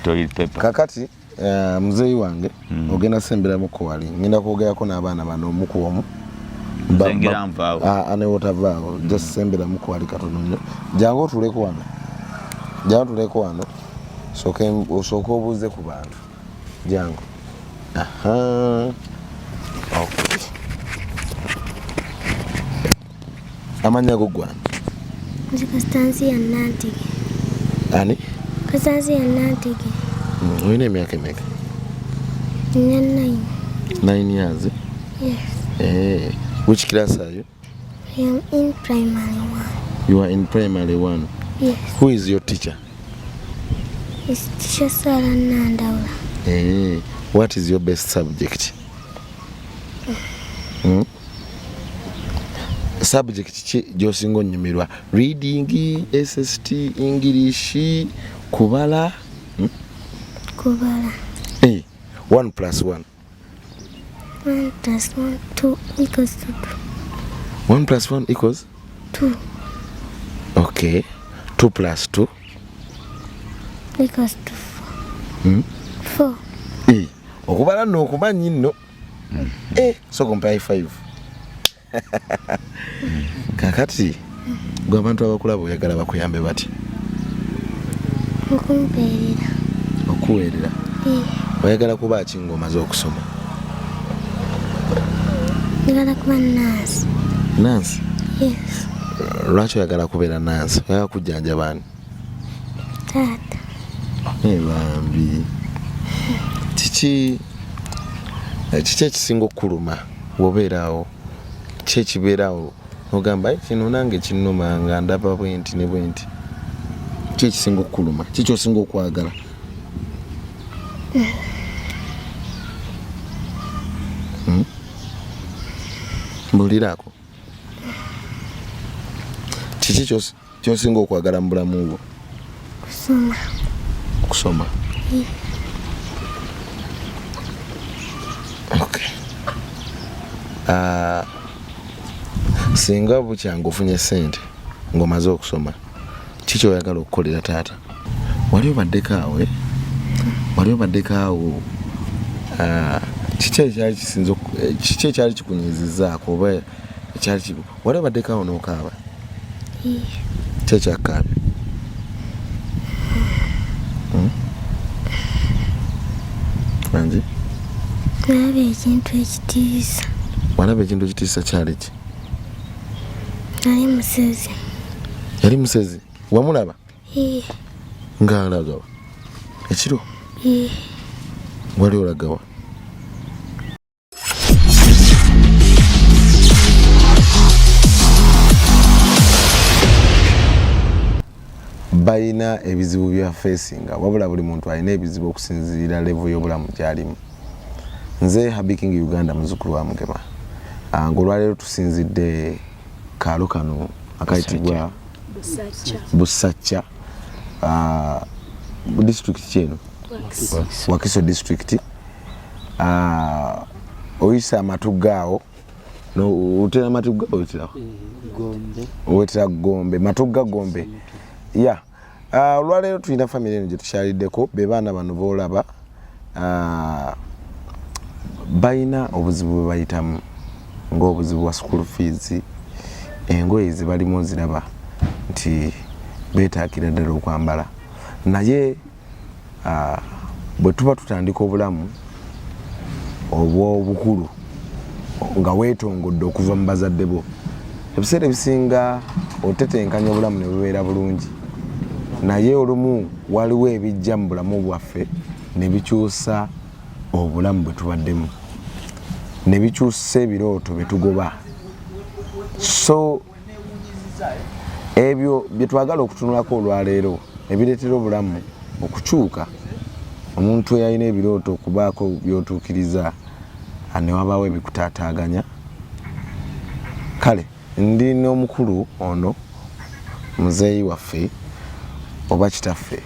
Toilet paper. Kakati muzeeyi wange, ogenda semberamuko wali, ngenda kwogerako n'abaana bano omu ku omu. Nze ngira nvaawo. Ah, ne wotavaawo, just semberamuko wali katono nnyo. Jangu otuuleko wano, jangu otuuleko wano, osooke obuuze ku bantu. Jangu. Aha. Okay. Amannya go gwani? Nze Kastanziya Nantege. Ani? Kastanziya Nantege. Olina emyaka emeka? Nina 9. 9 years? Yes. Which class are you? I am in primary 1. You are in primary 1? Yes. Who is your teacher? It's teacher Sarah Nandawula. What is your best subject? Subject ki gy'osinga onyumirwa? Reading, SST, English, kubala? Kubala. 1 plus 1. 1 plus 1, 2 equals to 2. 1 plus 1 equals? 2. Okay. 2 plus 2? Equals to 4. 4. Okubala nno okumanyi nno. Sooka ompe 5. Kakati gwe abantu abakulaba oyagala bakuyambe bati? Okumpeerera. Okuweerera? Oyagala kuba ki ng'omaze okusoma? Njagala kuba nurse. Nurse? Yes. Lwaki oyagala kubeera nurse? Oyagala kujjanjaba ani? Taata. Bambi. Kiki ekisinga okukuluma bw'obeera awo? Ki ekibeera awo n'ogamba, Ai, kino nange kinnuma nga ndaba bwe nti ne bwe nti? Ki ekisinga okukuluma? Ki ky'osinga okwagala? Mbuuliraako. Kiki ky'osinga okwagala mu bulamu bwo? Kusoma. Kusoma. Okay. Singa bukyanga ofunye ssente ng'omaze okusoma, ki ky'oyagala okukolera taata? Wali obaddeko awo, eh? Wali obaddeko awo, kiki ekyali kisinze kiki ekyali kikunyiizizzaako oba ekyali wali obaddeko awo n'okaaba? Ki ekyakaabye? Angi? Nalaba ekintu ekitiisa. Walaba ekintu ekitiisa kyali ki? Yali musezi. Yali musezi? Wamulaba? Ee. Ng'alagawa? Ekiro? Ee. Wali olagawa? Balina ebizibu bya facinga, wabula buli muntu alina ebizibu okusinziira level y'obulamu gy'alimu. Nze Habi King Uganda, muzzukulu wa Mugema. Ng'olwaleero tusinzidde kaalo kano akayitibwa Busacca. District ki eno? Wakiso district. Oyisa amatugga awo. No, otera matugga oyitira? Gombe. Oyitira Gombe, matugga Gombe. Yeah. Olwaleero tulina family eno gye tukyaliddeko, be baana bano b'olaba. Balina obuzibu bwe bayitamu ng'obuzibu bwa school fees, engoye ze balimu oziraba nti beetaagira ddala okwambala, naye bwe tuba tutandika obulamu obw'obukulu nga weetongodde okuva mu bazadde bo, ebiseera ebisinga otetenkanya obulamu ne bubeera bulungi, naye olumu waliwo ebijja mu bulamu bwaffe ne bikyusa obulamu bwe tubaddemu, ne bikyusa ebirooto bye tugoba. So ebyo bye twagala okutunulako olwaleero ebireetera obulamu okukyuka, omuntu eyalina ebirooto okubaako by'otuukiriza ne wabaawo ebikutaataaganya. Kale ndi n'omukulu ono, muzeeyi waffe oba kitaffe,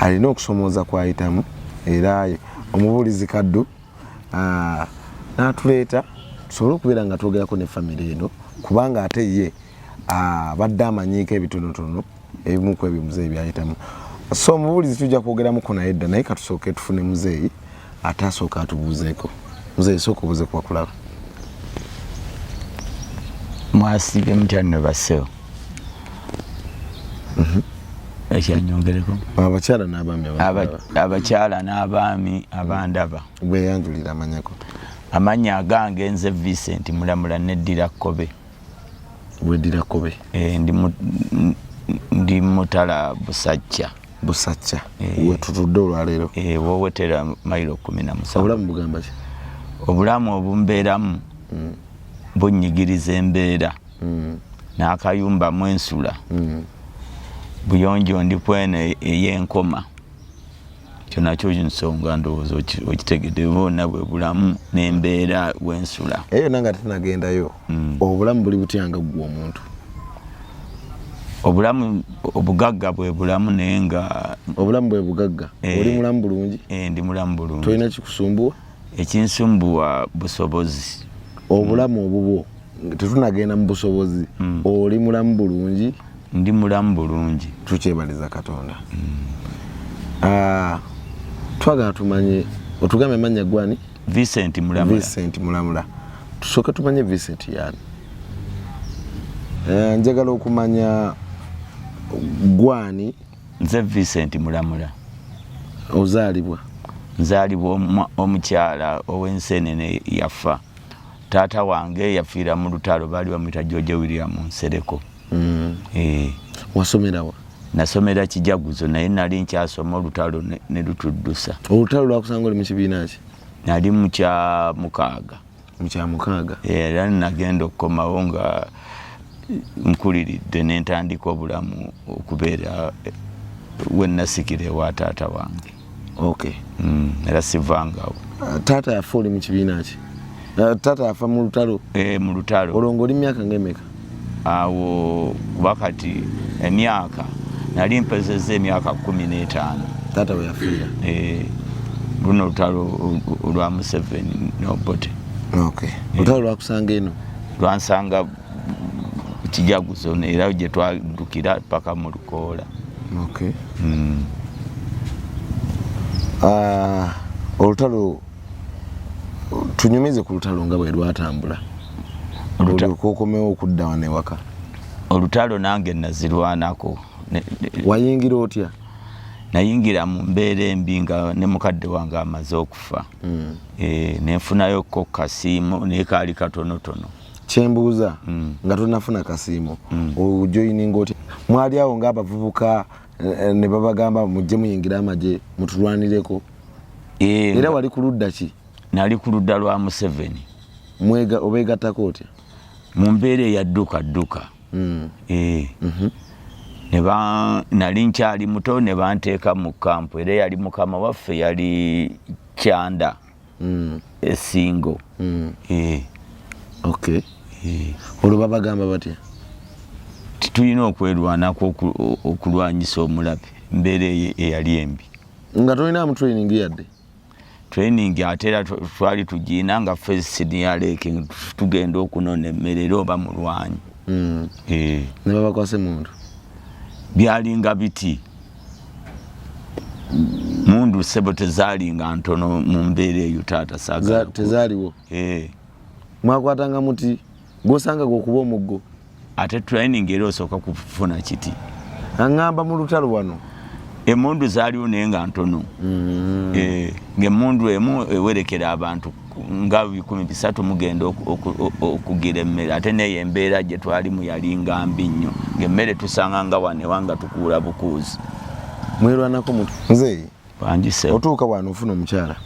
alina okusomooza kw'ayitamu, era omubuulizi Kaddu, n'atuleeta tusobole okubeera nga twogerako ne famire eno, kubanga ate ye abadde amanyiiko ebitonotono ebimu ku ebyo muzeeyi by'ayitamu. So omubuulizi tujja kwogeramuko naye dda, naye katusooke tufune muzeeyi ate asooka atubuuzeeko. Muzeeyi, sooka obuuze kubakulaba. Mwasiibye mutya nno bassebo? Ekyanyongereko abakyala n'abaami abakyala n'abaami abandaba. Bweyanjulira amanyako. Amannya agange nze Vincent Mulamula, neddira Kkobe. Weddira Kkobe? Eh, ndi mutala Busajja. Busajja wetutudde olwaleero. Eh, wowetera mayiro 17. Obulamu bugamba ki? Obulamu obumbeeramu bunnyigiriza embeera n'akayumba mwensula buyonjo ndi kweno ey'enkoma, kyo nakyo nsonga, ndowooza okitegedde. Bwonna bwe bulamu n'embeera wensula. Eyo nanga tetunagendayo, obulamu buli butya nga ggwe omuntu? Obulamu obugagga bwe bulamu, naye nga Obulamu bwe bugagga? Oli mulamu bulungi? Eh, ndi mulamu bulungi. Tolina kikusumbuwa? Ekinsumbuwa busobozi. Obulamu obubwo, tetunagenda mu busobozi, oli mulamu bulungi? Ndi mulamu bulungi. Tukyebaliza Katonda. Ah, twagala tumanye, otugambe amannya gwani? Vincent Mulamula. Vincent Mulamula. Tusooke tumanye Vincent yani. Eh, njagala okumanya gwani. Nze Vincent Mulamula. Ozaalibwa? Nzaalibwa omukyala ow'ensenene yafa. Taata wange yafiira mu lutalo, baali bamuyita George William Nsereko. Eh, Wasomerawa? Nasomera Kijaguzo, naye nali nkyasoma olutalo ne lutuddusa. Olutalo lwakusanga oli mu kibiina ki? Nali mu kya mukaaga. Mu kya mukaaga. Era nagenda okukomawo nga nkuliridde, nentandika obulamu okubeera wenasikira ewa taata wange. Era sivangawo. Ah, taata yafa oli mu kibiina ki? Ah, taata yafa mu lutalo? Eh, mu lutalo. Olwo ng'oli myaka ng'emeka? Awo kuba kati emyaka nali mpezezza emyaka 15. Taata we yafiira? Eh, luno olutalo olwa Museveni n'Obote. Olutalo lwakusanga eno? Lwansanga Kijaguzo, era gye twaddukira paka mu Lukoola. Ah, olutalo, tunyumize ku lutalo nga bwe lwatambula, olyoka okomewo okudda wano ewaka. Olutalo nange nazirwanako. Wayingira otya? Nayingira mu mbeera embi nga ne mukadde wange amaze okufa. Eh, nenfunayo ko kasiimo, naye kaali katonotono. Kyembuuza, nga tonafuna kasiimo, ojoyininga otya? Mwali awo ng'abavubuka ne babagamba mujje muyingire amagye mutulwanireko? Eh, era wali ku ludda ki? Nali ku ludda lwa Museveni. Mwega obeegattako otya? Mu mbeera eya dduka dduka. Eh. Ne ba nali nkyali muto ne banteeka mu kampu, era yali mukama waffe yali Kyanda Esingo. Eh, eh. Olwo babagamba batya? Tulina okwerwanako okulwanyisa omulabe, embeera eyo eyali embi. Nga tolinamu training yadde? Training ate era twali tugiina nga ffe senior lake, tugenda okunona emmere era oba mulwanyi. Eh. Ne babakwasa emundu? Byalinga biti, mundu sebo tezaalinga ntono mu mbeera eyo taata saagala Tezaaliwo? Eh. Mwakwatanga muti gwosanga gwokuba omuggo? Ate training era osooka kufuna kiti. Aŋŋamba mu lutalo wano. Emundu zaaliwo naye nga ntono. Eh, ng'emundu emu ewerekera abantu nga 300, mugenda okugira emmere. Ate neyo embeera gye twalimu yali nga mbi nnyo, ng'emmere tusanga nga wano ewanga tukuula bukuuzi. Mwerwanako mutu nze Wangise. Otuuka wano ofuna omukyala?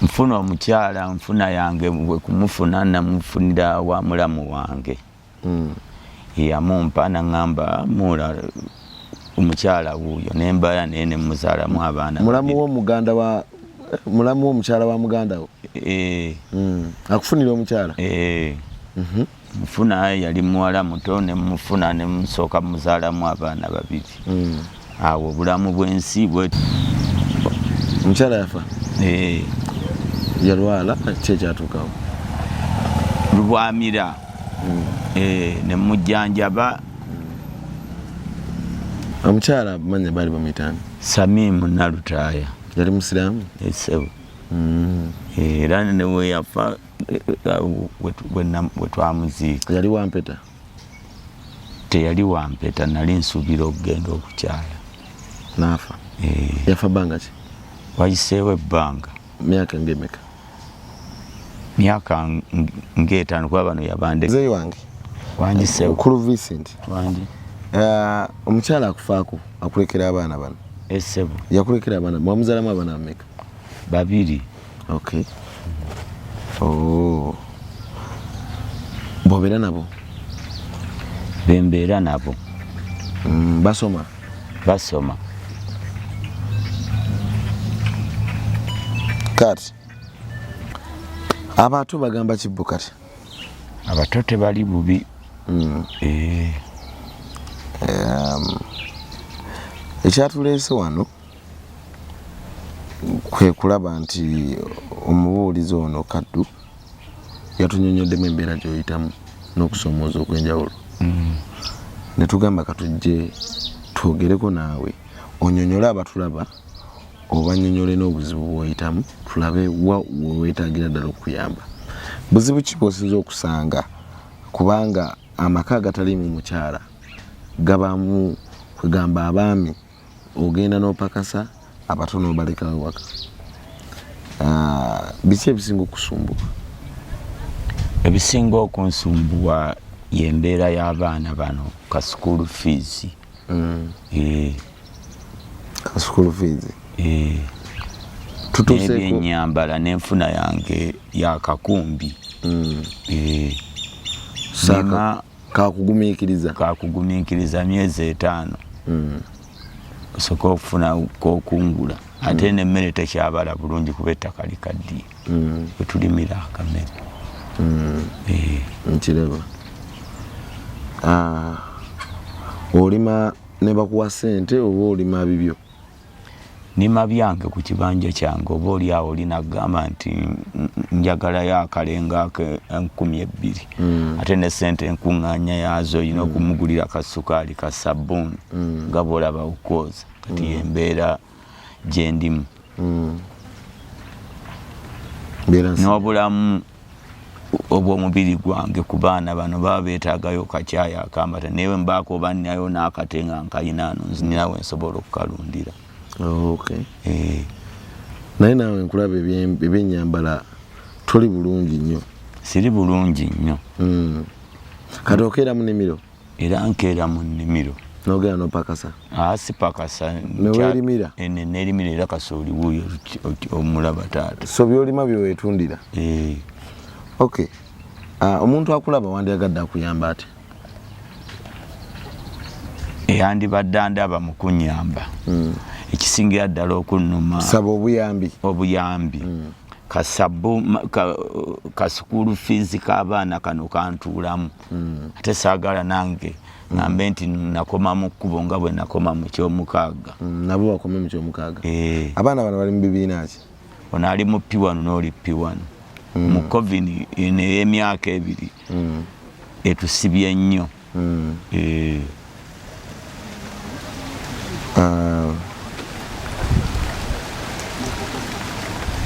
Nfuna omukyala, nfuna yange bwe kumufuna namufunira wa mulamu wange. Yamumpa naŋŋamba muula omukyala wuuyo, nembaya naye nemuzaalamu abaana Mulamu babiri. W'omuganda wa mulamu w'omukyala wa muganda wo? Eh. Akufunira omukyala? Eh. Nfuna, yali muwala muto, nemufuna nemusooka muzaalamu abaana babiri. Awo obulamu bw'ensi bwe Omukyala yafa? Eh. Yalwala ki ekyatuukawo? Lubwamira. Eh, nemujjanjaba. Omukyala manya baali bamuyitaani? Samimu Nalutaaya. Yali musiraamu? Esebo. Era neweyafa wetwamuziika. Yali wampeta? Teyali wampeta, nali nsuubira okugenda okukyala. Naafa? Yafa bbanga ki? Wayiseewo ebbanga. Myaka ng'emeka? Myaka ng'etaano, kuba bano yabande. Muzeeyi wange. Wangisewo. Mukulu Vincent. Wangi. Omukyala akufaako akulekera abaana bano. Esebo. Yakulekera abaana, mwamuzaalamu abaana bameka? 2. Okay. Oh. Bw'obeera nabo? Bembeera nabo. Basoma? Basoma. Kati abato bagamba kibbo kati? Abato tebali bubi. Ekyatuleese wano kwe kulaba nti omubuulizi ono Kaddu yatunyonnyoddemu embeera gy'oyitamu n'okusoomooza okw'enjawulo. Ne tugamba katujje twogereko naawe onyonyole abatulaba obannyonnyole n'obuzibu bw'oyitamu tulabe wa weweetaagira ddala okuyamba. Buzibu ki bw'osinza okusanga kubanga amaka agataliimu mukyala gabamu kwegamba abaami ogenda n'opakasa abato n'obalekawo waka. Biki ebisinga okusumbuwa? Ebisinga okunsumbuwa y'embeera y'abaana bano ka school fees. Ka school fees. N'ebyennyambala n'enfuna yange ya kakumbi. Kakugumiikiriza. Kakugumiikiriza myezi 5. Osooka okufuna kokungula. Ate n'emmere tekyabala bulungi kuba ettaka likaddiye. We tulimira akamere. Nkiraba. Olima ne bakuwa ssente oba olima bibyo? Nima byange ku kibanja kyange, oba oli awo olinagamba nti njagalayo akalenga ako 2000. Ate ne ssente enkuŋŋaanya yaazo olina okumugulira ka sukaali ka sabbuuni nga bw'olaba okwoza. Kati embeera gye ndimu. N'obulamu obw'omubiri gwange ku baana bano baba beetaagayo kacaayi akamata, naye bwe mbaako oba nninayo n'akate nga nkalina ano nzinawe nsobola okukalundira. Okay. Naye naawe nkulaba ebyennyambala toli bulungi nnyo. Siri bulungi nnyo. Kati okeera mu nnimiro? Era nkeera mu nnimiro. N'ogenda n'opakasa? Sipakasa. Ne weerimira? Ne neerimira era kasooli wuuyo omulaba taata. So by'olima bye weetundira? Okay. Omuntu akulaba wandyagadde akuyamba ate? Eyandibadde andaba mu kunnyamba. Ekisingira ddala okunnuma. Saba obuyambi. Obuyambi. Ka school fees k'abaana kano kantuulamu. Ate saagala nange ngambe nti nakoma mu kkubo nga bwe nakoma mu kyomukaaga. Nabo bakome mu kyomukaaga. Abaana bano bali mu bibiina ki? Ono ali mu P1 n'oli P1. Mu COVID eno ey'emyaka 2 etusibye nnyo.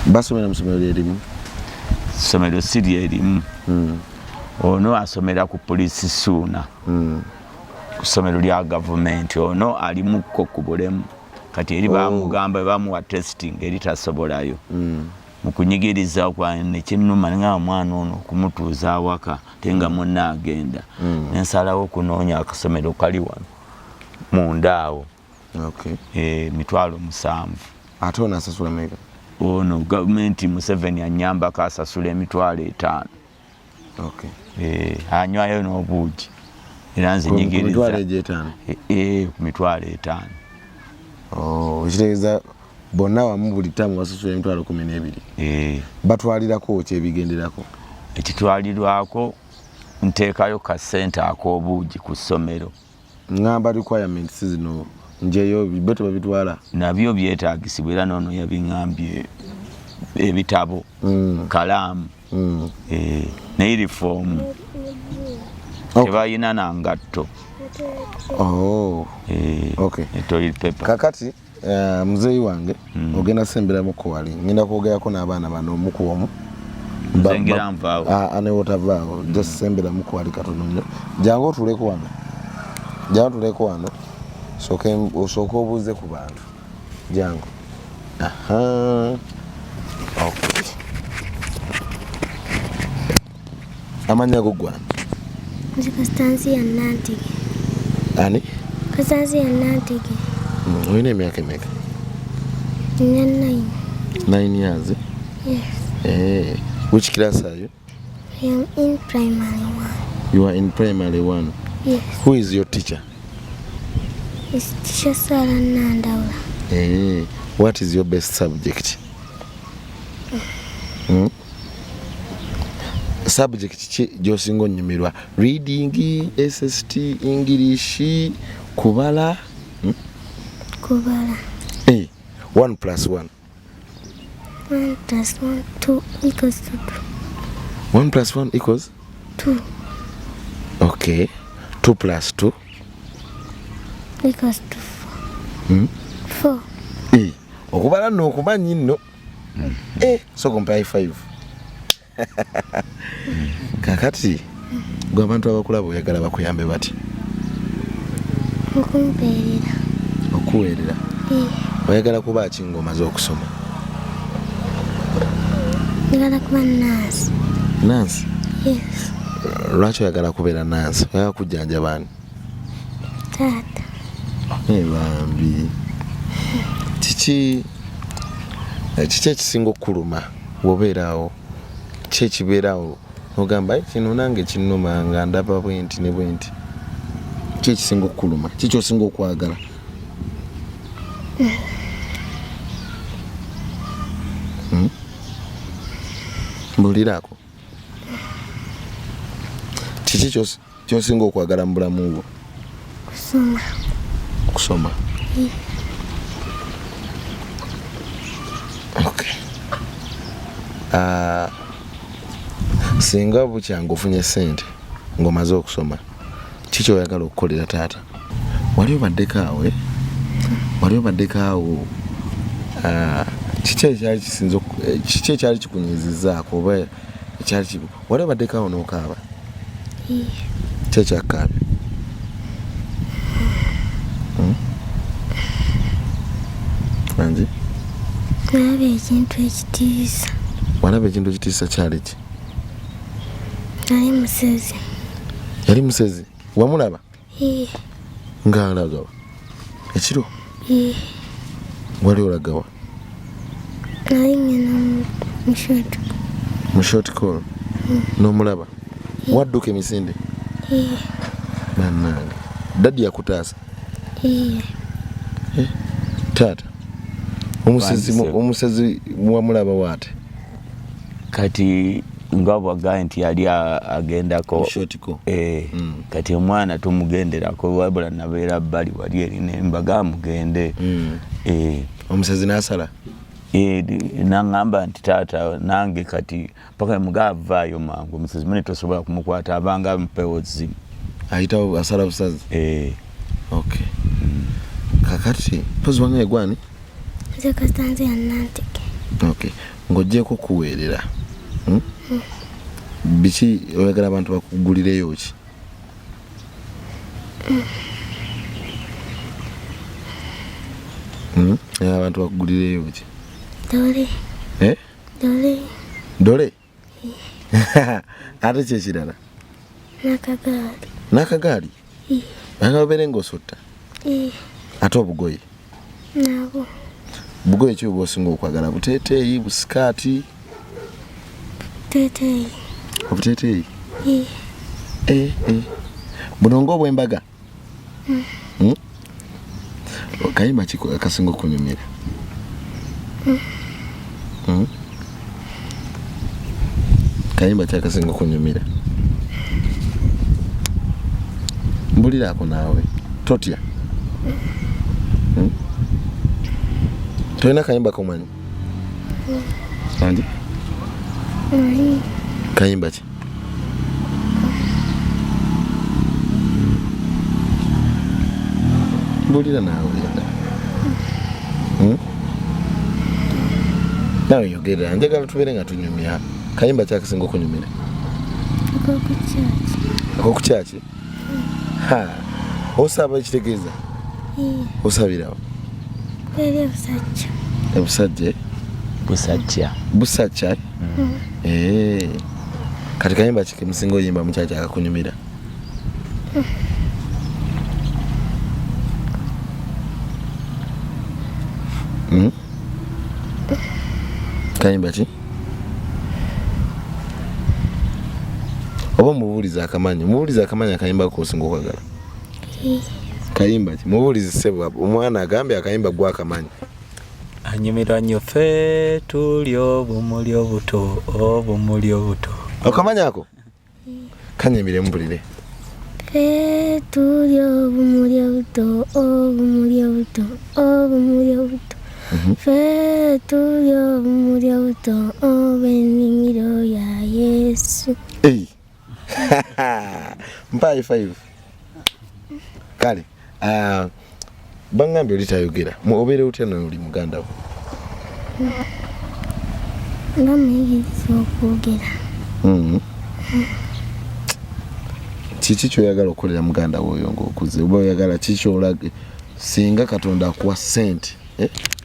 Basomera mu ssomero lyerimu? Ssomero si lyerimu. Ono asomera ku poliisi Suuna. Ku ssomero lya gavumenti. Ono ali mukko ku bulemu. Kati eri bamugamba bamuwa testing eri tasobolayo. Mu kunyigiriza kwa ne kinnuma nga omwana ono okumutuuza awaka ate nga munne agenda. Ne nsalawo okunoonya akasomero kali wano munda awo. 700,000. Ate ono asasula mmeka? Ono gavumenti Museveni annyambako asasula 500,000. Anywayo n'obuugi. Era nze nyigiriza. Ku mitwalo egyo 5? Ku mitwalo 5. Ekitegeeza bonna wamu buli ttaamu basasula 12,000. Batwalirako ki ebigenderako? Ekitwalirwako nteekayo ka ssente ak'obuugi ku ssomero. Ngamba requirements zino njeyo bo tebabitwala? Nabyo byetaagisibwa era n'ono yabiŋŋambye ebitabo, kalaamu, ne yirifoomu. Tebalina na ngatto. Oh. Eh, Okay. ne toilet paper. Kakati muzeeyi wange ogenda semberamuko wali ngenda kwogerako n'abaana bano omu ku omu. Nze ngira nvaawo. Ah, ne wotavaawo, just semberamuko wali katono nnyo. Jangu otuuleko wano, jangu otuuleko wano, osooke obuuze ku bantu. Jangu. Aha. Okay. Amannya go gwani? Nze Kastanziya Nantege. Ani? Kastanziya Nantege. Olina emyaka emeka? Nina 9. 9 years? Yes. Which class are you? I am in primary 1. You are in primary 1? Yes. Who is your teacher? It's teacher Sarah Nandawula. What is your best subject? Subject ki gy'osinga onyumirwa? Reading, SST, English, kubala? Kubala. 1 plus 1. 1 plus 1, 2 equals to 2. 1 plus 1 equals? 2. Okay. 2 plus 2? Equals to 4. 4. Okubala nno okumanyi nno. Soko mpa 5. Kakati gwe abantu abakulaba oyagala bakuyambe bati? Okumpeerera. Okuweerera? Oyagala kuba ki ng'omaze okusoma? Njagala kuba nansi. Nansi? Yes. Lwaki oyagala kubeera nansi? Oyagala kujjanjaba ani? Taata. Bambi. Kiki ekisinga okukuluma bw'obeera awo? Ki ekibeera awo n'ogamba, Ai, kino nange kinnuma nga ndaba bwe nti ne bwe nti? Ki ekisinga okukuluma? Ki ky'osinga okwagala? Mbuuliraako. Kiki ky'osinga okwagala mu bulamu bwo? Kusoma. Kusoma. Okay. Singa bukya ng'ofunye ssente ng'omaze okusoma, ki ky'oyagala okukolera taata? Wali obaddeko awo, eh? Wali obaddeko awo, kiki ekyali kisinze kiki ekyali kikunyiizizzaako oba ekyali wali obaddeko awo n'okaaba? Ki ekyakaabya? Angi? Nalaba ekintu ekitiisa. Walaba ekintu ekitiisa kyali ki? Yali musezi. Yali musezi? Wamulaba? Ee. Ng'alagawa? Ekiro? Ee. Wali olagawa? Nali ngenda mu short. Mu short call? N'omulaba? Wadduka emisinde? Ee. Bannange. Daddy yakutaasa? Ee. Taata, Wandise. omusezi wamulaba waate? Kati nga bw'agambye nti yali agendako Mu short call. Kati omwana tumugenderako, wabula nabeera bbali wali eri ne mbaga mugende. Omusezi n'asala? N'aŋŋamba nti taata nange kati paka muga avaayo mangu, omusezi mune tosobola kumukwata, abanga mpewo zi. Ayitawo asala busazi? Okay. Kakati mpozi wange gwani? Nze Kastanziya Nantege. Okay. Ng'oggyeeko kuweerera. Biki oyagala abantu bakugulireyo ki? Oyagala abantu bakugulireyo ki? Dole. Dole. Dole? Ate ki ekirala? N'akagaali. N'akagaali? Oyagala obeere ng'osotta? Ate obugoye? Nabwo. Bugoye ki bw'osinga okwagala? Buteeteeyi, busikaati? Buteeteeyi. Obuteeteeyi? Buno ng'obw'embaga? Kayimba ki akasinga okunyumira? Kayimba ki akasinga okunyumira? Mbuliraako naawe. Totya? Tolina kayimba komanyi? Andi? Kayimba ki? Mbulira naawe yenda. Nawe yogera, njagala tubeere nga tunyumya. Kayimba kyakasinga okunyumira? Akokukyaki. Akokukyaki? Ha, osaba ekitegeeza? Osabirawo? Eri ebusajja. Ebusajja? Busajja. Busajja? Eh. Kati kayimba ki kemusinga oyimba mukyaki akakunyumira? Kayimba ki? Oba mubuulize akamanyi, mubuulize akamanyi akayimba kosinga okwagala. Kayimba ki? Mubuulize ssebo, omwana agambye akayimba gwe akamanyi. Anyumirwa nnyo ffe tuli obumuli obuto, obumuli obuto. Okamanyi ako? Kanyumire mpulire. Ffe tuli obumuli obuto, obumuli obuto, obumuli obuto. Ffe tuli obumuli obuto, obw'ennimiro ya Yesu. Ei. Mpayi 5. Kale, bangambye oli tayogera. Obeera otya naye oli muganda wo? Nga muyigiriza okwogera. Kiki kyoyagala okukolera muganda wo oyo ng'okuze? Oba oyagala ki ky'olage? Singa Katonda akuwa ssente,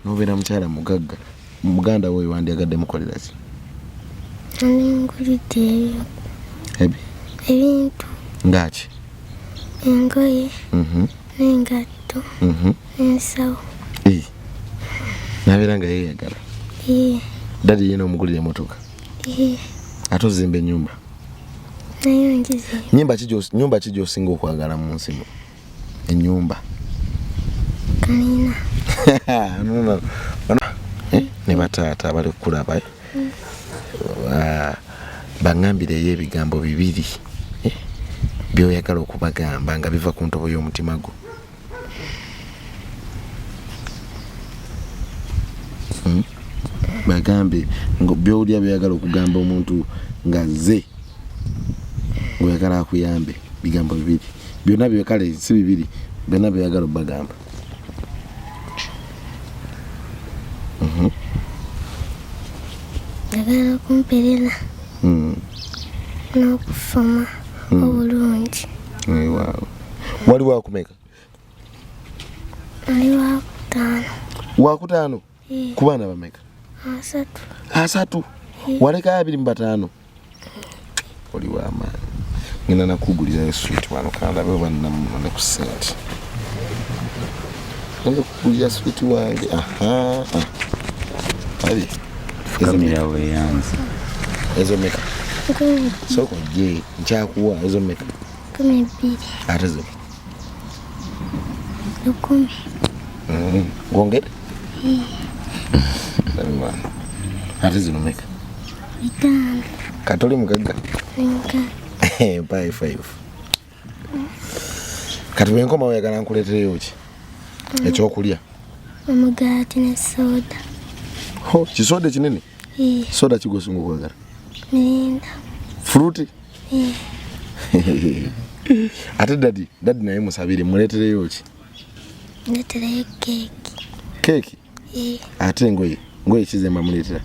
n'obeera mukyala mugagga, muganda wo oyo wandyagadde mukolera ki? Nandingulidde Ebi? ebintu. Ngaki? Engoye, n'engatto, n'ensawo. Nabeera nga yeeyagala. Dadi ye n'omugulira emmotoka. Ate ozimba ennyumba. Nayo ngize. Nyumba ki gy'osinga okwagala mu nsi muno? Ennyumba. Kalina. No, no, no. Ne bataata abali kukulaba, Baŋŋambireyo ebigambo bibiri, by'oyagala okubagamba nga biva ku ntobo y'omutima gwo. Bagambe nga by'owulira by'oyagala okugamba omuntu nga ze ng'oyagala akuyambe, bigambo bibiri byonna bye, kale si bibiri, byonna by'oyagala obbagamba. Njagala okumperera n'okusoma obulungi. Weewaawo. Wali wakumeka? Nali wakutaano. Wakutaano? Ku baana bameka? 3. 3? Walekayo 25? Oli w'amaanyi. Ngenda nakugulirayo swiiti wano, kandabe oba nnamune ku ssente. Ngenda okugulira swiiti wange. Aha. Ali. Fukamira weeyanze. Ezo meka? Sooka ojje, nkyakuwa. Ezo meka? 12. Ate zo? 1000. Gwongere? Ate zino meka? 5. Katoli mugagga? Nka. Mpaye 5. Kati bwe nkomawo oyagala nkuleetereyo ki? Ekyokulya? Omugaati ne soda. Ho, kisoda ekinene? Soda ki gw'osinga okwagala? Mirinda. Fruit? Ate dadi, dadi naye musabire muleetereyo ki? Muleetereyo keeki. Keeki? Ate engoye, ngoye ki ze mbamuleetera?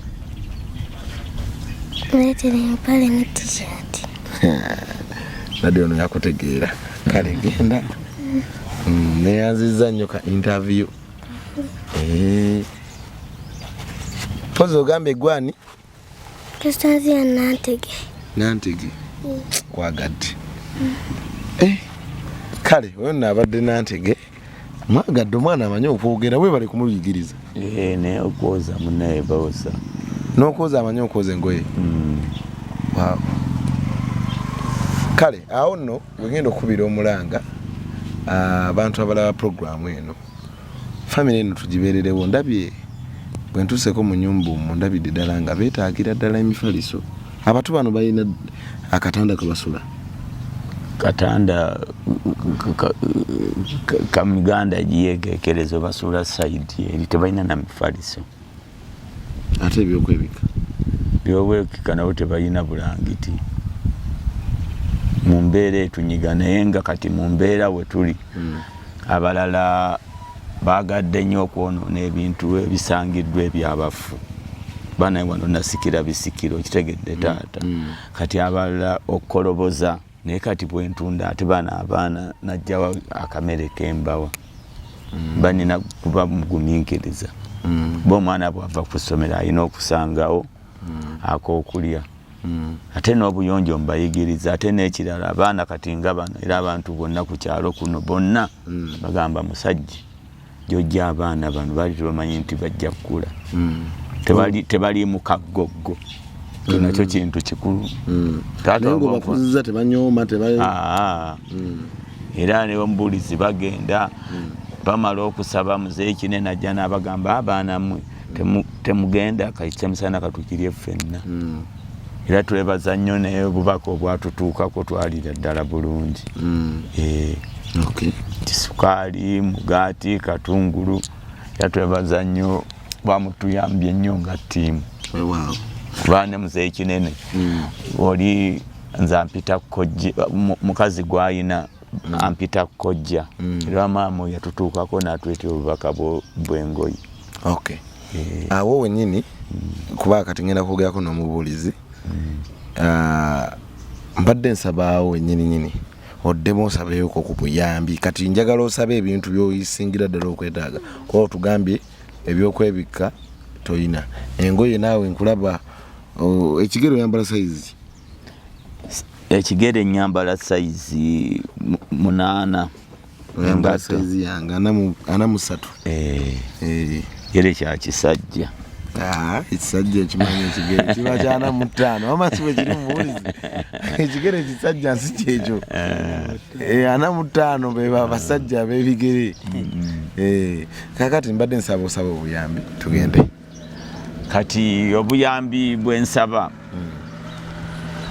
Muleetere empale ne t-shirt. Dadi ono yakutegeera. Kale genda. Neyanzizza nnyo ka interview. Pozi ogambye gwani? Constantia Nantege. Nantege. Kwagadde. Kale oyo nno abadde Nantege. Mwagadde omwana amanyi okwogera, weebale kumuyigiriza. Naye okwoza munnaye bawosa. N'okwoza amanyi okwoza engoye. Wow. Kale awo nno wegenda okukubira omulanga abantu abalaba programu eno. Family eno tugibeererewo. Ndabye bwe ntuuseko mu nnyumba omwo, ndabidde ddala nga beetaagira ddala emifaliso. Abantu bano balina akatanda kwe basula. Katanda ka muganda giyeekeekerezo basula sayidi eri, tebalina na mifaliso. Ate ebyokwebika? Byokwebika nabo tebalina bulangiti. Mu mbeera etunyiga, naye nga kati mu mbeera we tuli abalala Bagadde nnyo okwonoona ebintu ebisangiddwa ebyabafu. Banaye wano nasikira bisikiro, kitegedde taata. Kati abalala okukoloboza, naye kati bwentunda ate bano abaana najjawa akamere kembawa. Banina kuba mugumiikiriza. Ba omwana bwava ku ssomero alina okusangawo akokulya. Ate n'obuyonjo mbayigiriza. Ate n'ekirala, abaana kati nga bano, era abantu bonna ku kyalo kuno bonna bagamba, musajja jojja abaana bano baali tebamanyi nti bajja kukula. Tebaliimu kaggoggo. Ekyo nakyo kintu kikulu. Taata Naye ngaobakuziza tebanyooma teba Aa. Era ne omubuulizi bagenda bamala okusaba, muzeeyi Kinene ajja n'abagamba, abaana mmwe temugenda, kakyemisana katukirye ffenna. Era twebaza nnyo, naye obubaka obwatutuukako twalira ddala bulungi. Nti sukaali, mugaati, katungulu. Era twebaza nnyo, bamutuyambye nnyo nga ttiimu. Kuba ne muzeeyi Kinene oli nze ampita kojja, mukazi gwayina ampita kojja. Era maama oyo yatutuukako n'atwetera obubaka bw'engoye. Okay. Awo wenyini, kuba kati ngenda kwogerako n'omubuulizi. Ah, mbadde nsaba awo wenyini nyini oddemu osabeyoko ku buyambi. Kati njagala osabe ebintu byoyisingira ddala okwetaaga, kuba otugambye ebyokwebikka toyina, engoye naawe nkulaba. Oh, ekigere oyambala sayizi? Ekigere nyambala sayizi 8. Oyambala Engatto. Sayizi yange 43. Kigere kya kisajja. Ah, ekisajja ekimanyi ekigere kiba kya 45, wama si bwe kiri mubuulizi? Ekigere ekisajja nsi kyekyo. 45 be abasajja ab'ebigere. Kakati mbadde nsaba osaba obuyambi tugende. Kati obuyambi bwensaba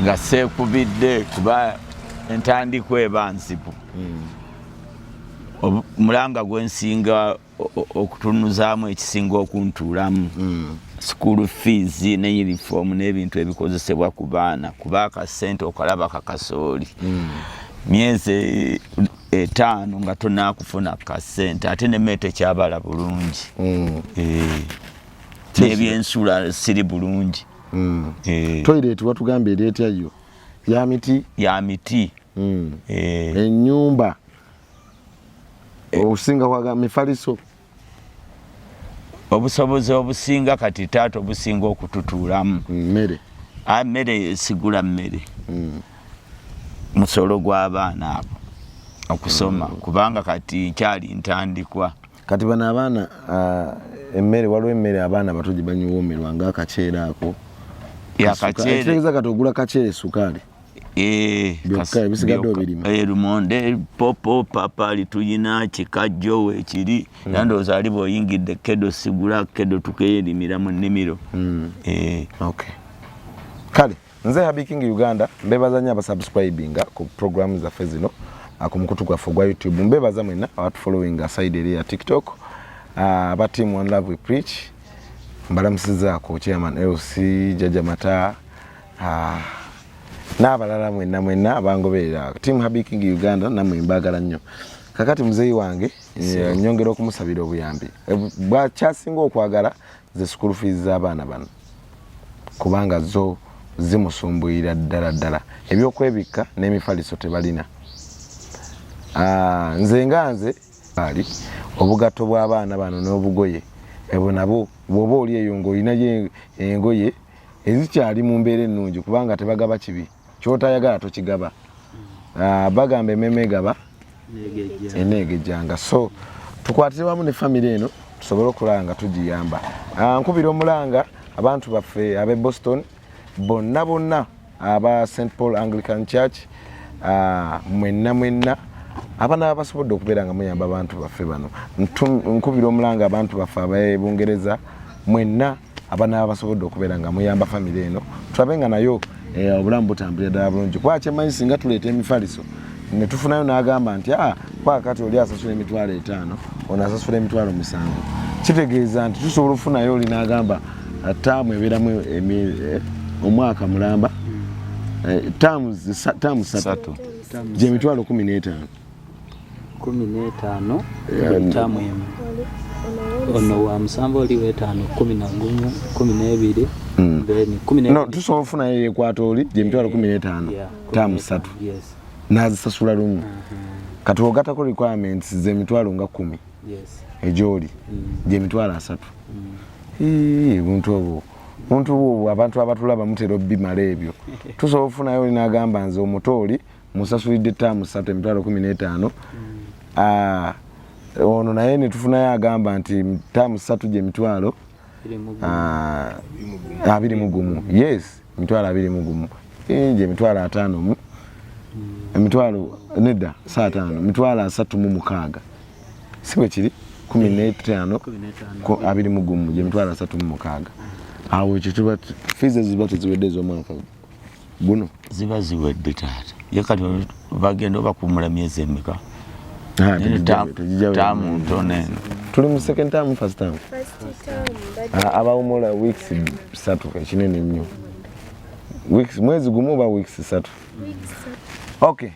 nga seekubidde, kuba entandikwa eba nzibu. Omulanga gwensinga okutunuzaamu, ekisinga okuntuulamu, school fees ne uniform n'ebintu ebikozesebwa ku baana, kuba akasente okalaba kakasooli myezi 5 nga tonakufuna kasente, ate nemmere tekyabala bulungi. N'ebyensula siri bulungi. Toilet watugambye eri etya yo? Ya miti? Ya miti. Ennyumba osinga kwaga mifaliso? Obusobozi obusinga kati taata obusinga okututuulamu. Mmere? Ah, mmere sigula mmere. Musolo gw'abaana abo okusoma, kubanga kati nkyali ntandikwa. Kati bano abaana, ah, emmere, waliwo emmere abaana bato gye banyuwoomerwa nga akaceere ako. Ya kaceere. Ekitegeeza kati ogula kaceere, sukaali. Byokka, ebisigadde byokka. obirima. Lumonde, popo, papaali tuyina, kikajjo weekiri. Era ndowooza ali bw'oyingidde kedo, sigula kedo, tukeerimira mu nnimiro. Okay. Kale nze Habi King Uganda, mbebaza nnyo abasubscribinga ku programu zaffe zino, ku mukutu gwaffe ogwa YouTube. Mbebaza mwenna abatufollowinga side eri ya TikTok. Aba team One Love We Preach mbalamusizaako, chairman LC Jaja Mata, n'abalala mwenna mwenna abangoberera team Habi King Uganda, nammwe mbaagala nnyo. Kakati muzeeyi wange, nyongera okumusabira obuyambi. Bwakyasinga okwagala ze school fees z'abaana bano, kubanga zo zimusumbuyira ddala ddala. Ebyokwebikka n'emifaliso tebalina. Ah, nze nga nze ali obugatto bw'abaana bano n'obugoye ebwo nabwo, bw'oba oli eyo ng'olinayo engoye ezikyali mu mbeera ennungi, kubanga tebagaba kibi, kyotayagala tokigaba. Ah, bagamba ememe egaba eneegejjanga, so tukwatire wamu ne famire eno tusobole okulaba nga tugiyamba. Ah, nkubira omulanga abantu baffe ab'e Boston bonna bonna, aba St Paul Anglican Church, mwenna mwenna abana basobodde okubeera nga muyamba abantu baffe bano. Nkubira omulanga abantu baffe ab'e Bungereza mwenna abana basobodde okubeera nga muyamba famire eno, tulabe nga nayo obulamu butambulira ddala bulungi, kuba kyemanyi singa tuleeta emifaliso ne tufunayo n'agamba nti, ah, kwa kati oli asasula 500,000, ono asasula 700,000, kitegeeza nti tusobola okufunayo oli n'agamba taamu ebeeramu omwaka mulamba, taamu 3 3. gye 150,000. 15 buli taamu emu. Ono wa 7, oli w'etaano, 11, 12, then 12. No, tusobola okufunayo yekwata oli gyemitwalo 15 taamu 3 Yes. n'azisasula lumu. Kati ogatako requirements z'emitwalo nga 10 Yes. egyoli gyemitwalo 30. Ii, obuntu obwo buntu obwo abantu abatulaba mutera obimala ebyo. Tusobola okufunayo oli n'agamba nze omuto oli musasulidde taamu 3 emitwalo 15. Ono naye netufunayo agamba nti taamu 3 gyemitwalo 21. Yes, emitwalo 21 gyemitwalo 50 mu emitwalo nedda saa 5 emitwalo 36, si bwe kiri? 15 21 gyemitwalo 36. Awo ekyo tuba fees ziba teziwedde ez'omwaka guno, ziba ziwedde taata. Ye kati bagenda obakumula myezi emeka? Taamu ntono eno. Tuli mu second term, first term? Abawumula weeks 3, ekinene nnyo weeks mwezi gumu oba weeks 3. Okay,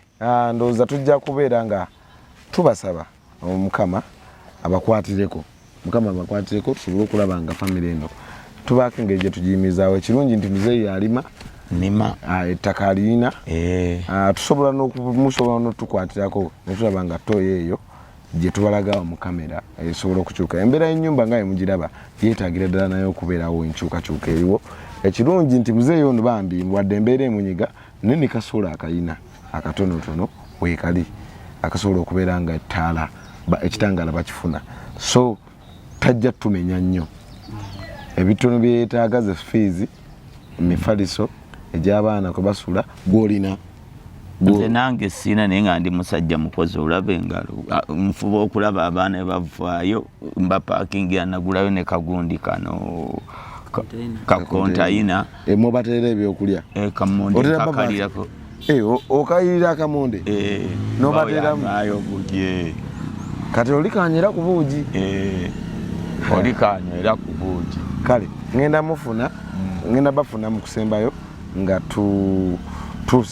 ndowooza tujja kubeera nga tubasaba Omukama abakwatireko, Mukama abakwatireko, tusobole okulaba nga famire eno tubaako engeri gye tugiyimirizaawo. Ekirungi nti muzeeyi alima. Nima. Ettaka alirina. Tusobola n'okumusobola n'otukwatirako ne tulaba nga toyo eyo gye tubalagawo mu kamera esobola okukyuka. Embeera y'ennyumba nga yemugiraba yeetaagira ddala naye okubeerawo enkyukakyuka eriwo. Ekirungi nti muzeeyi ono bambi wadde embeera emunyiga, naye ne kasobola akayina akatonotono weekali akasobola okubeera nga ettaala ekitangaala bakifuna, so tajja tumenya nnyo. Ebitono bye yeetaaga ze fees, emifaliso egy'abaana kwe basula. Gwolina? Nze nange siina, naye nga ndi musajja mukozi. Olaba engalo, nfuba okulaba abaana bebavaayo mbapaakingira, nagulayo ne kagundi kano kakontayina. Mubateera ebyokulya? Kamonde. Otera kakalirako. Okayirira akamonde? N'obateeramu? Ayo bugi. Kati olikanyera ku buugi? Olikanywera ku buugi. Kale ngenda mufuna, ngenda bafuna mu kusembayo nga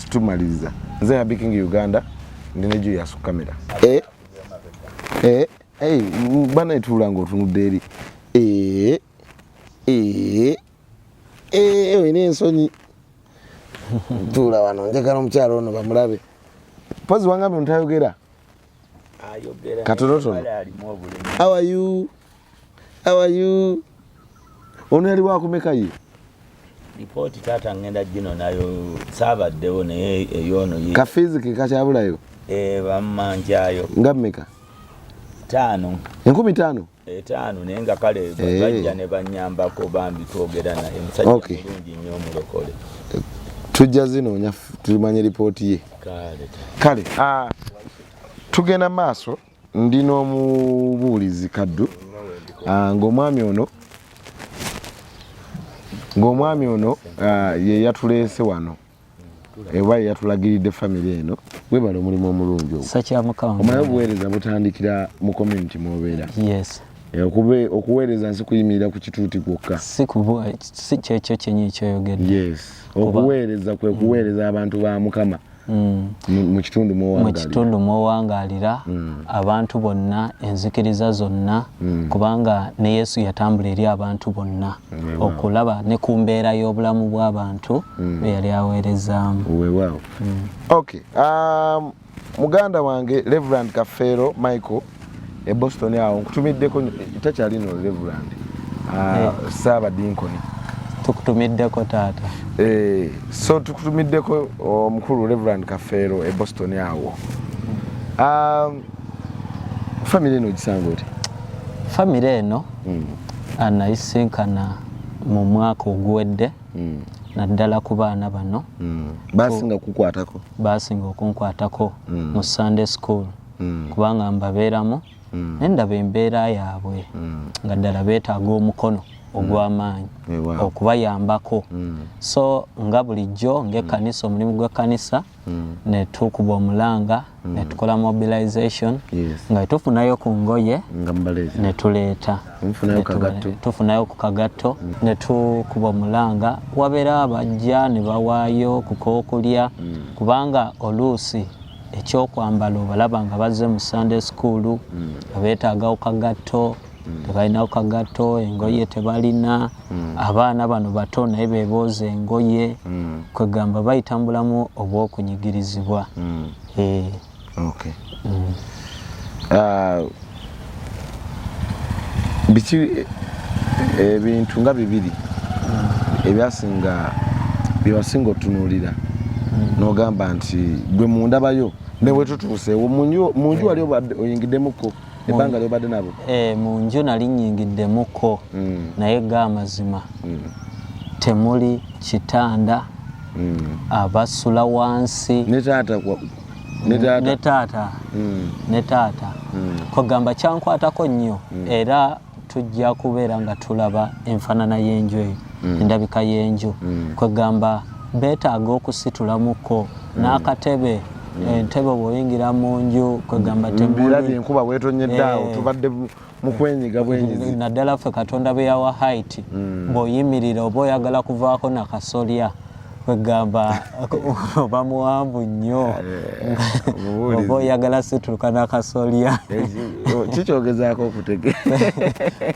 tumaliriza. Nze ya Biking Uganda, ndi ne Julius ku kamera. Bana etuula ng'otunudde eri. Olina ensonyi. Tuula wano, njagala omukyalo ono bamulabe. Mpozi wangambye ntayogera. Katonotono. How are you? How are you? Ono yali wakumeka ye? Lipooti taata ngenda gino nayo, saabaddewo naye eyono. Ka fees ke kakyabulayo? Bammanjayo. Nga mmeka? 5. 5000? 5, naye nga kale bajja ne banyambako bambi, twogera naye musajja mulungi nnyo, omulokole. Tujja zinoonya tumanye lipooti ye. Kale. Kale tugenda maaso. Ndi n'omubuulizi Kaddu. Ng'omwami ono ye yatuleese wano oba ye yatulagiridde famire eno. Webale omulimu omulungi ogwo. Sakyamukama. Omanyi obuweereza butandikira mu community mwobeera. Yes. Okuweereza nsi kuyimirira ku kituuti kwokka. Si kubu si kyekyo kyennyini kyoyogedde. Yes, okuweereza kwe kuweereza abantu ba Mukama mu kitundu mu mwowangalira. Kitundu mwowangaalira, abantu bonna, enzikiriza zonna, kubanga ne Yesu yatambula eri abantu bonna okulaba ne ku mbeera y'obulamu bw'abantu be yali aweerezaamu. Weewaawo. Okay, muganda wange Reverend Kafeero Michael e Boston awo nkutumiddeko takyali no Reverend, Saabadinkoni. Tukutumiddeko taata. So tukutumiddeko omukulu Reverend Kafeero e Boston awo. Family eno ogisanga oti? Famire eno nayisinkana mu mwaka oguwedde, naddala ku baana bano. Basinga kukwatako? Basinga okunkwatako mu Sunday school, kubanga mbabeeramu naye ndaba embeera yaabwe nga ddala beetaaga omukono ogw'amaanyi okubayambako. So nga bulijjo ng'ekkanisa, omulimu gw'ekkanisa, ne tukuba omulanga ne tukola mobilization nga tufunayo ku ngoye nga mubaleezi ne tuleeta. Mufunayo kagatto. Tufunayo ku kagatto ne tukuba omulanga, wabeera abajja ne bawaayo ku kokulya, kubanga oluusi Ekyokwambala obalaba nga bazze mu Sunday school nga beetaagawo kagatto, tebalinawo kagatto, engoye tebalina. Abaana bano bato naye bebooza engoye. Kwegamba bayita mu bulamu obw'okunyigirizibwa. Okay. Ah, biki ebintu nga bibiri ebyasinga byewasinga otunuulira n'ogamba nti gwe mundabayo ne bwe tutuuseewo mu nju wali oyingiddemuko ebbanga lyobadde nabo? Mu nju nali nnyingiddemuko, naye ga amazima temuli kitanda, abasula wansi. Ne taata ne taata? Ne taata. Ne taata. Kwegamba kyankwatako nnyo, era tujja kubeera nga tulaba enfaanana y'enju eyo, endabika y'enju. Kwegamba beetaaga okusitulamuko n'akatebe, entebe bw'oyingira mu nju kwegamba Mbirabye. Temuli. Enkuba bwetonyedde awo, tubadde mu kwenyiga bwenyizi. Naddala ffe Katonda bwe yawa height, bw'oyimirira oba oyagala kuvaako nakasolya, kwegamba oba muwanvu nnyo, Omubuulizi. oba oyagala situluka nakasolya. Kikyogezaako okutegeera?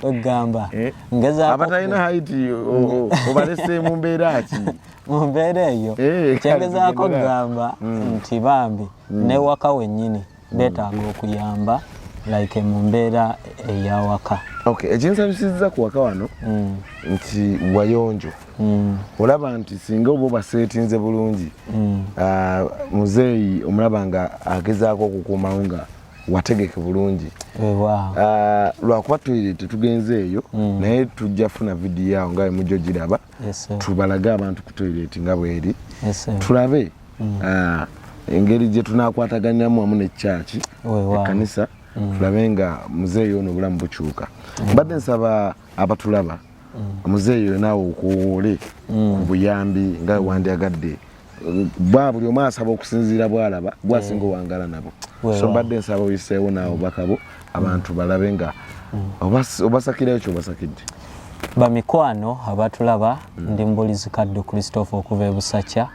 Kwegamba ngezaako. Abatalina height obalese mu mbeera ki? Mu mbeera eyo, kyengezaako kale tugende. kugamba nti bambi newaka wennyini beetaaga okuyamba, like mu mbeera eyawaka. Okay, ekinsanyusizza ku waka wano nti wayonjo. Olaba nti singa oba obaseetinze bulungi, muzeeyi omulaba nga agezaako okukuumawo nga wategeke bulungi. Lwakuba toilet tetugenze eyo, naye tujja funa vidiyo awo nga bwemujja ogiraba. Yes, sir. Tubalage abantu ku toilet nga bweri. Yes, sir. Tulabe engeri gye tunakwataganiramu wamu ne kyaki, ekkanisa, tulabe nga muzeeyi ono obulamu bukyuka. Mbadde nsaba abatulaba, muzeeyi oyo naawe okuwoole ku buyambi nga wandyagadde bwa buli omu asaba okusinziira bwalaba gwasinga owangala nabo. So mbadde nsaba oyiseewo naawe obubaka bwo abantu balabe nga obasakirayo kyobasakidde. Bamikwano abatulaba, ndi mubulizi Kaddu Christopher okuva e Busakya.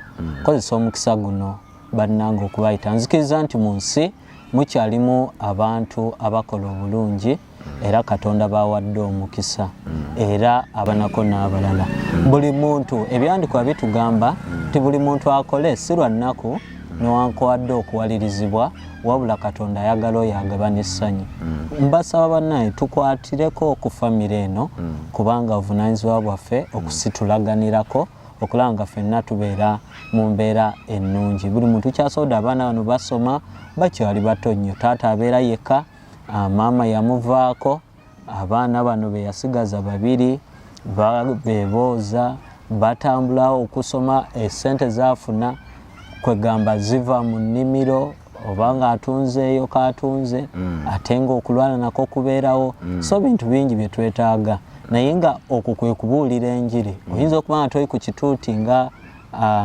Kozesa omukisa guno bannange okubayita. Nzikiriza nti mu nsi mukyalimu abantu abakola obulungi era Katonda bawadde omukisa era abanako n'abalala. Buli muntu, ebyandikwa bitugamba nti buli muntu akole si lwa nnaku newankubadde okuwalirizibwa, wabula Katonda ayagala oyo agaba n'essanyu. Mbasaba bannaye tukwatireko ku famire eno, kubanga obuvunaanyizibwa bwaffe okusitulaganirako okulaba nga ffenna tubeera mu mbeera ennungi. Buli muntu kyasobodde. Abaana bano basoma, bakyali bato nnyo. Taata abeera yekka, maama yamuvaako. Abaana bano be yasigaza babiri bebooza, batambula okusoma. Esente zaafuna kwegamba ziva mu nnimiro oba nga atunzeeyo katunze, ate nga okulwala nako kubeerawo. So bintu bingi bye twetaaga, naye nga okwo kwe kubuulira enjiri. Oyinza okuba nga toli ku kituuti nga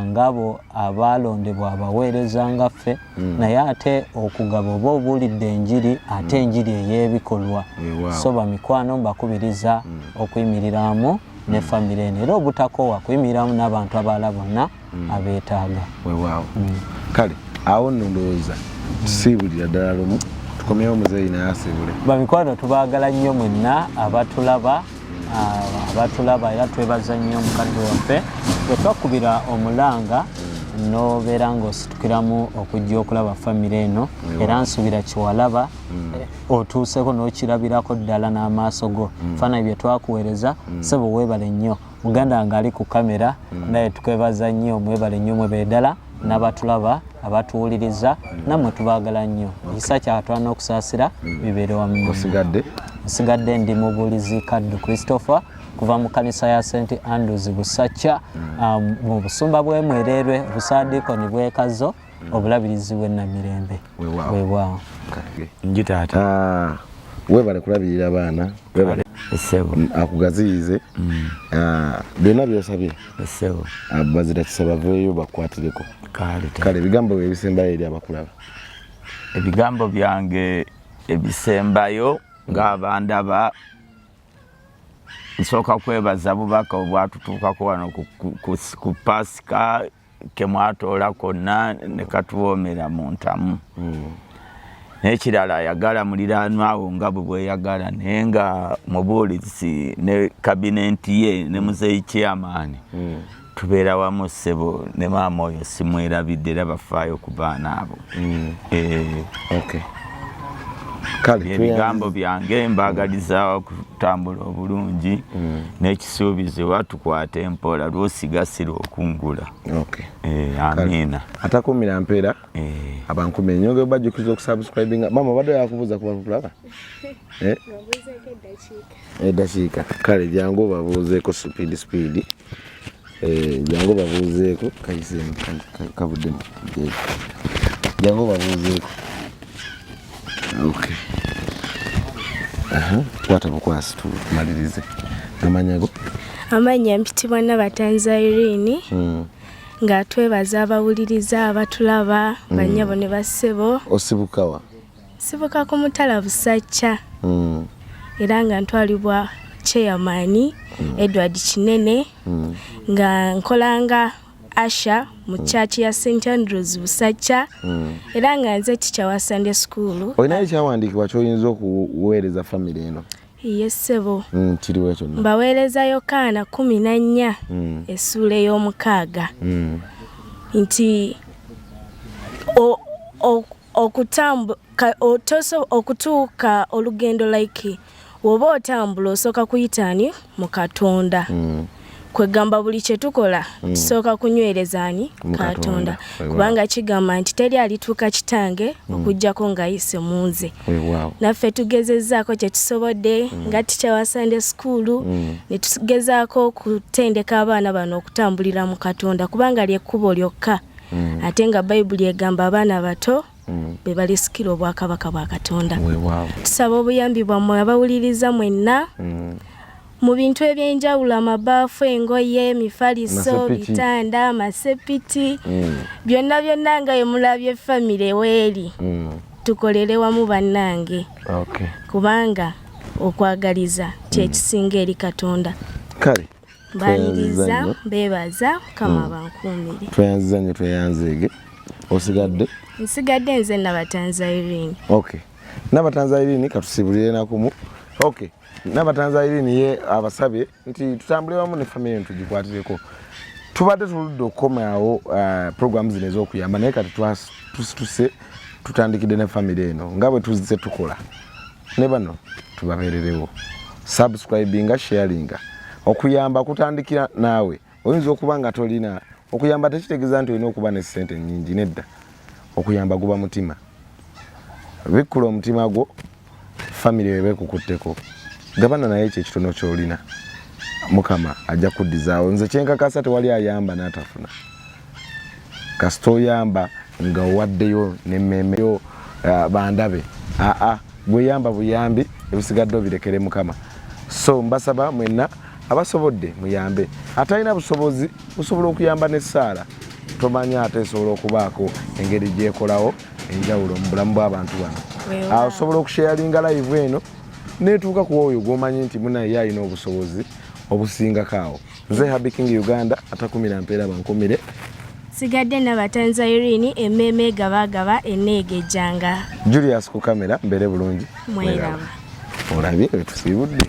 ngabo abalondebwa abaweereza nga ffe, naye ate okugaba oba obuulidde enjiri, ate enjiri ey'ebikolwa. So bamikwano, mbakubiriza okuyimiriramu ne famire eno era obutakoowa kuyimiriramu n'abantu abalala bonna abeetaaga. Weewaawo. Kale awo nno ndowooza tusiibulira ddala lumu, tukomyewo muzeeyi naye asiibule. Bamikwano, tubaagala nnyo mwenna abatulaba, abatulaba, era twebaza nnyo mukadde waffe bwe twakubira omulanga n'obeera ng'ositukiramu okujja okulaba famire eno. Era nsuubira kiwalaba otuuseko n'okirabirako ddala n'amaaso go faananyi bye twakuweereza. Sebo, weebale nnyo. Muganda wange ali ku kamera naye tukwebaza nnyo. Mwebale nnyo, mwebale ddala n'abatulaba, abatuwuliriza, nammwe tubaagala nnyo. Ekisa kya Katonda n'okusaasira bibeere wamu nammwe. Osigadde? Nsigadde ndi mubuulizi Kaddu Christopher kuva mu kanisa ya St Andrews Busakya, mu busumba bw'e Mwererwe, obusaadiikoni bw'e Kazo, obulabirizi bw'e Namirembe. Weewaawo. Weewaawo. Kale. Nji taata. Weebale kulabirira abaana, weebale. Essebo. Akugaziyize. Byonna byosabye. Essebo. Bazira kisa baveeyo bakwatireko. Kale taata. Kale ebigambo bye ebisembayo eri abakulaba? Ebigambo byange ebisembayo ng'abandaba, nsooka kwebaza bubaka obwatutuukako wano ku Pasika. Kemwatoola konna ne katuwoomera mu ntamu. N'ekirala, ayagala muliraanwa awo nga bwe bweyagala, naye nga mubuulizi ne kabinenti ye ne muzeeyi chairman tubeera wamu, ssebo, ne maama oyo simwerabidde, era bafaayo ku baana abo. Okay. Kale ebigambo byange, mbaagaliza okutambula obulungi n'ekisuubizibwa, tukwate empola, lwosigasira okungula. Amiina. Atakumira mpeera. Abankumi enyonge bajjukiza okusubscribinga. Mama, obadde yakubuuza kuba kulaba, eh? Eddakiika. Kale jangu obabuuzeeko speed speed. Jangu obabuuzeeko, kayiseemu kavuddemu. Jangu obabuuzeeko. Okay. Aha, kwata bukwasi tumalirize. Amannya go? Amannya mpitibwa Nabatanzi Irene. Nga twebaza abawuliriza abatulaba, bannyabo ne bassebo. Osibukawa? Sibuka ku mutala Busacca. Era nga ntwalibwa chairman Edward Kinene, nga nkolanga usher mu church ya St Andrews Busacca, era nga nze teacher wa Sunday school. Olinayo ekyawandiikibwa ky'oyinza okuweereza famire eno? Ye ssebo. Kiriwo kyonna? Mbaweereza Yokaana 14 essuula ey'omukaaga, nti okutuuka olugendo, like woba otambula osooka kuyitaani mu Katonda. Kwegamba buli kye tukola tusooka kunywerezaani Mu Katonda, Katonda. Weewaawo. Kubanga kigamba nti teri alituuka kitange okuggyako ng'ayise mu nze. Naffe tugezezzaako kye tusobodde nga teacher wa Sunday school, ne tugezaako okutendeka abaana bano okutambulira mu Katonda, kubanga lyekkubo lyokka, ate nga Bayibuli egamba abaana bato be balisikira obwakabaka bwa Katonda. Tusaba obuyambi bwammwe abawuliriza mwenna mu bintu ebyenjawulo: amabaafu, engoye, emifaliso, Amasepiki. bitanda, amasepiti, byonna byonna nga emulabye famire weeri. Tukolere wamu bannange, kubanga okwagaliza kyekisinga eri Katonda. Kale Mbaniriza. Tweyanziza nnyo. Mbeebaza, Mukama bankuumire. Tweyanziza nnyo, tweyanzeege. Osigadde? Nsigadde nze Nabatanzi Irene. Okay, Nabatanzi Irene, katusibulire nakumu. Okay, Nabatanzi Irene ye abasabye nti tutambule wamu ne famire eno tugikwatireko. Tubadde tuludde okukomaawo program zino ez'okuyamba, naye kati tusituse, tutandikidde ne famire eno nga bwe tuzze tukola ne bano tubabeererewo. Subscribinga, sharinga. Okuyamba kutandikira naawe. Oyinza okuba nga tolina. Okuyamba tekitegeeza nti olina okuba ne ssente nnyingi, nedda. Okuyamba guba mutima. Bikkula omutima gwo, famire weba ekukutteko, gabana naye ekyo ekitono kyolina, Mukama ajja kuddizaawo. Nze kyenkakasa, tewali ayamba n'atafuna. Kasita oyamba nga owaddeyo nemmeemeyo bandabe, aa gweyamba buyambi, ebisigadde obirekere Mukama. So mbasaba mwenna abasobodde muyambe. Atalina busobozi busobola okuyamba n'essaala. Tomanya, ate esobola okubaako engeri gyekolawo enjawulo mu bulamu bw'abantu bano. Osobola okusharinga live eno netuuka ku oyo gwomanyi nti munaye ye alina obusobozi obusingako awo. Nze Happy King Uganda, atakumira mpeera bankumire. Sigadde Nabatanzi Irene, emmeeme egabagaba eneegejjanga. Julius ku kamera, mbeere bulungi. Mweraba. Olabye wetusiibudde.